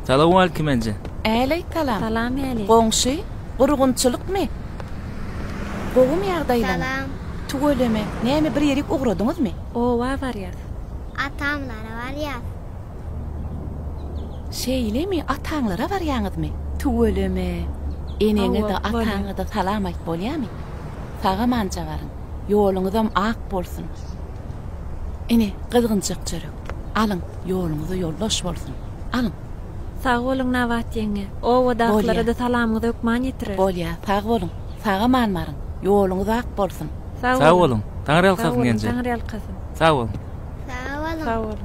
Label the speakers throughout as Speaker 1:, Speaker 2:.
Speaker 1: Salowmalikim enje.
Speaker 2: Äleý salam.
Speaker 3: Salam äleý.
Speaker 2: Goňşy, gurgunçylykmy? Gowumy ýagdaýlaryň?
Speaker 4: Salam.
Speaker 2: Tüweleme, näme bir ýerik ugradyňyzmy?
Speaker 3: Oba barýas.
Speaker 4: Atamlara barýas.
Speaker 2: Şeýlemi, ataňlara barýaňyzmy? Tüweleme. Eneňe-de,
Speaker 3: Hawa, bolýar.
Speaker 2: ataňa-da salam aýt bolýamy? Sag-amanja baryň. Ýoluňyzam ak bolsun. Ine, gyzgynjak çörek. Alyň, ýoluňyza ýoldaş bolsun. Alyň.
Speaker 3: Sag boluň Nabat ýeňňe. Obadakylara-da salamyňyzy hökman ýetireris.
Speaker 2: Bolýa, sag boluň. Sag-aman baryň. Ýoluňyz ak bolsun.
Speaker 3: Sag
Speaker 1: Sag
Speaker 3: boluň.
Speaker 1: boluň. Taňry
Speaker 3: Sag
Speaker 1: ýalkasyn
Speaker 3: boluň,
Speaker 1: genje.
Speaker 3: Taňry ýalkasyn.
Speaker 1: Sag boluň.
Speaker 4: Sag boluň.
Speaker 3: Sag boluň.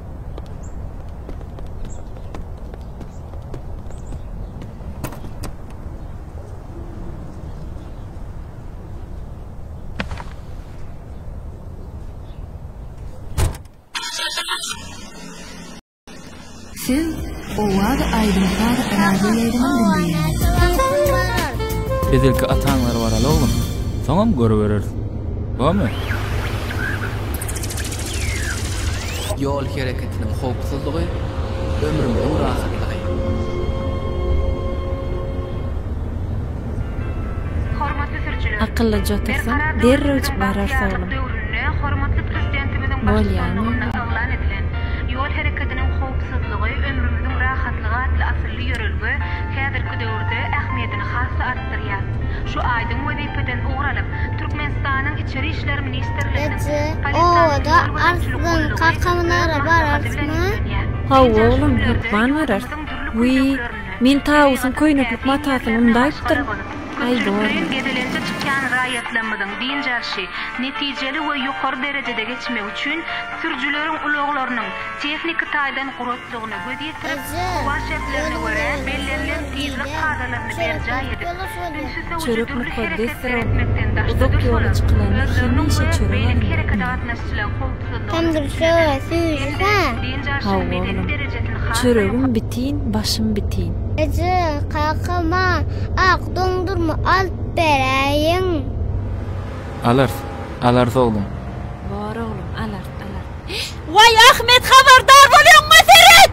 Speaker 5: Siz Owaz aýdym-saz radio ýaýlymyny diňleýäňiz.
Speaker 1: Biz ilki ataňlara baraly oglum. Soňam görübereris. Bormy?
Speaker 6: Ýol hereketiniň howpsuzlygy, ömrümiziň rahatlygy.
Speaker 7: Hormatly sürüjiler!
Speaker 3: Akyllyja otursaň,
Speaker 7: Berkarar
Speaker 3: derrewjik
Speaker 7: döwletimiziň
Speaker 3: bararys
Speaker 7: bagtyýarlyk
Speaker 3: oglum.
Speaker 7: döwründe hormatly Prezidentimiziň
Speaker 3: Bolýamy
Speaker 7: baştutanlygynda
Speaker 3: oglum?
Speaker 7: yglan edilen Ýol hereketiniň howpsuzlygy, ömrümiziň rahatlygy atly asylly ýörelge häzirki döwürde ähmiýetini has-da artdyrýar. Şu aýdyň wezipeden ugur alyp, Türkmenistanyň Içeri işler ministrliginiň
Speaker 4: Eje,
Speaker 7: Polisiýanyň
Speaker 4: obada
Speaker 7: ýol gözegçilik
Speaker 4: Arslan
Speaker 7: gullugy
Speaker 4: kakamlara
Speaker 7: öz maslahaty bilen
Speaker 4: bararysmy?
Speaker 7: ýüzlenýär.
Speaker 3: Hawa
Speaker 7: Dynç alyş
Speaker 3: oglum,
Speaker 7: günlerde
Speaker 3: hökman bararys.
Speaker 7: ýurdumyzyň dürli
Speaker 3: Wiý,
Speaker 7: künjeklerinde
Speaker 3: men tawusyň
Speaker 7: tebigatyň
Speaker 3: köýneklik
Speaker 7: täsin
Speaker 3: matasyny
Speaker 7: ýerlerine
Speaker 3: undaýypdyryn.
Speaker 7: maşgala bolup,
Speaker 3: Aý,
Speaker 7: köpçülikleýin
Speaker 3: bormy.
Speaker 7: gezelenje çykýan raýatlarymyzyň dynç alşy netijeli we ýokary derejede geçmegi üçin sürüjileriň ulaglarynyň tehniki taýdan guratlygyna göz ýetirip,
Speaker 4: Eje,
Speaker 7: howa şertlerine
Speaker 4: ýoluň
Speaker 7: görä
Speaker 4: boýunda
Speaker 7: bellenilen
Speaker 4: ýol
Speaker 7: tizlik
Speaker 4: diýýän.
Speaker 7: kadalaryny
Speaker 4: Çörek
Speaker 7: berjaý
Speaker 4: alyp
Speaker 7: edip,
Speaker 4: ýola bolýar.
Speaker 7: ünsi sowujy
Speaker 3: Çörek
Speaker 7: dürli
Speaker 3: mukaddesdir
Speaker 7: hereketler
Speaker 3: oglum.
Speaker 7: etmekden daşda
Speaker 3: Uzak ýola
Speaker 7: dursalar,
Speaker 3: çykylanda
Speaker 7: özleriniň
Speaker 3: hemişe
Speaker 7: we
Speaker 3: çörek
Speaker 7: beýleki
Speaker 3: alynmaly.
Speaker 7: herekete gatnaşyjylaryň howpsuzlygyny
Speaker 4: Tamdyr
Speaker 7: üpjün
Speaker 4: çöregi
Speaker 7: eder
Speaker 4: süýji
Speaker 7: hem-de
Speaker 4: hä?
Speaker 7: dynç alşyň
Speaker 3: Hawa
Speaker 7: medeni
Speaker 3: oglum.
Speaker 7: derejesini has-da
Speaker 3: Çöregim bitin, başym bitin.
Speaker 4: Eje, kakama ak doňdurma alyp beräýiň.
Speaker 1: Alarys. Alarys oglum.
Speaker 3: Bor oglum, alarys, alarys.
Speaker 2: Waý Ahmet habardar bol öňüňe seret!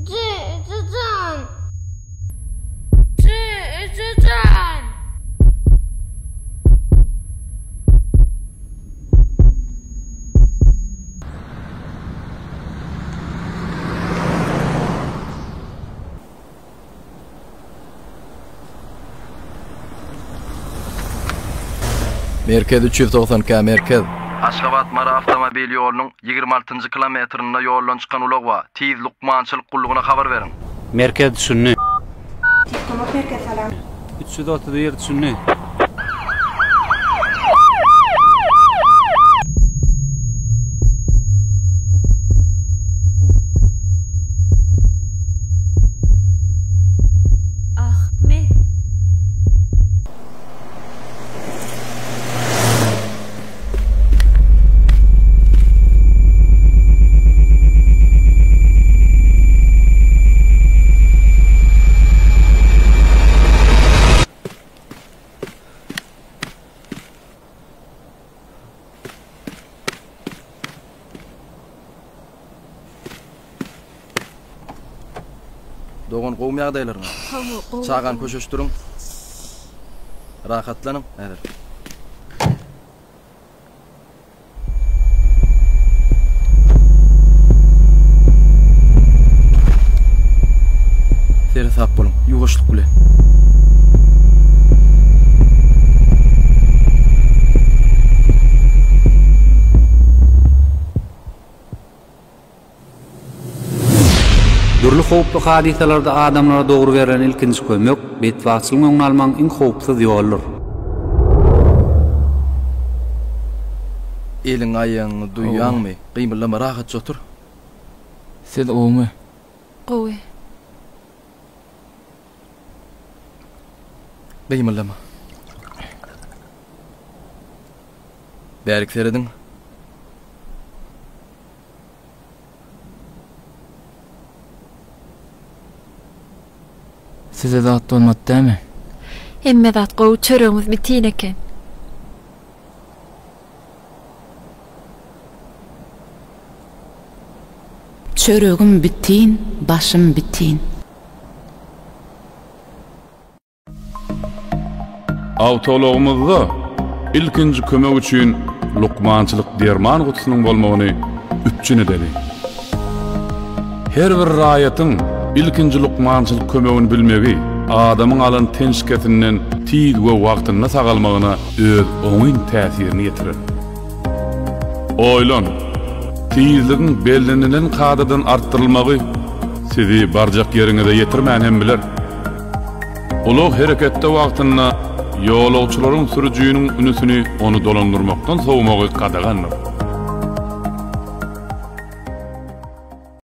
Speaker 4: Eje jan! Eje jan!
Speaker 8: Merkez 392 merkez.
Speaker 9: Aşgabat Mary awtomobil ýolunyň 26-njy kilometrinde ýoldan çykan ulag bar. Tiz lukmançylyk gullugyna habar beriň.
Speaker 10: Merkez düşündi. 331 düşündi.
Speaker 3: Ahmet!
Speaker 8: Dogan gowmy ýagdaýlaryňyz?
Speaker 3: Hawa, gowy.
Speaker 8: Çagany köşeşdiriň. Rahatlanyň häzir. Seresap boluň, ýuwaşlyk bilen.
Speaker 10: Dürli howply hadysalarda adamlara dogry berlen ilkinji kömek, betbagtçylygyň öňüni almagyň iň howpsuz ýoludyr.
Speaker 8: Eliň aýagyňy duýýaňmy? Gymyldama rahatja otur.
Speaker 1: Siz gowumy?
Speaker 3: Gowy.
Speaker 8: Gymyldama. Bärik serediň.
Speaker 1: Size zat bolmady dämi?
Speaker 3: Hemme zat gowy, çöregimiz bitin eken.
Speaker 2: Çöregim bitin, başym bitin.
Speaker 11: Awtoulagymyzda ilkinji kömek üçin lukmançylyk derman gutusynyň bolmagyny üpjün edeliň. Her bir raýatyň ilkinji lukmançylyk kömegini bilmegi adamyň alan ten şikesinden tiz we wagtynda sagalmagyna öz oňyn täsirini ýetirer. Oýlan! Tizligiň bellenilen kadadan artdyrylmagy sizi barjak ýeriňize ýetirmän hem biler. Ulag hereketde wagtynda ýolagçylaryň sürüjiniň ünsüni ony dolandyrmakdan sowmagy gadagandyr.